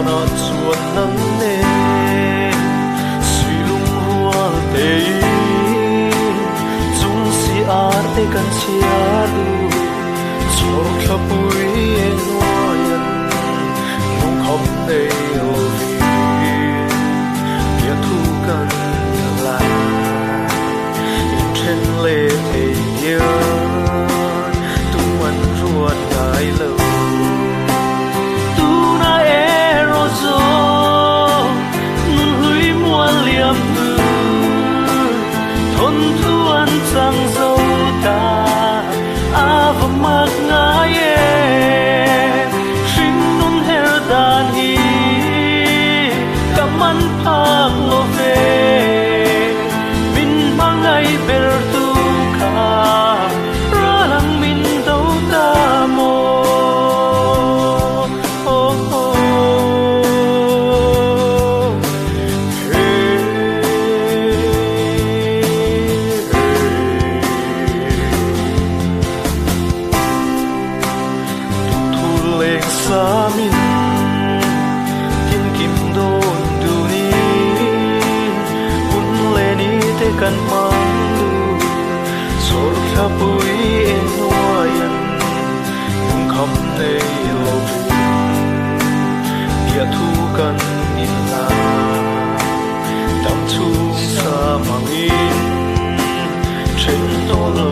Vanah chuan nang nen sui lungrual tein chung si ar te kan chhiar duh. Chhawr thlapui eng hnuaian lungkham nei lovin pianthu kan la inthen leh thei hian tum an ruat ngai lo. Tuna erawh zawk nun hlui mual liam hnu thawnthu an chang zo ta a va mak ngai e. Hringnun her dan hi ka man phak lo ve, min hmangaih ber tu kha ral ang min do ta maw? Thu leng samin tin kim dawn dunin hun leh ni te kan hmang duh. Chhawrthla pui eng hnuaian lungkham nei lovin piahthu kan inla dam chhung sa mangin then tawh lo.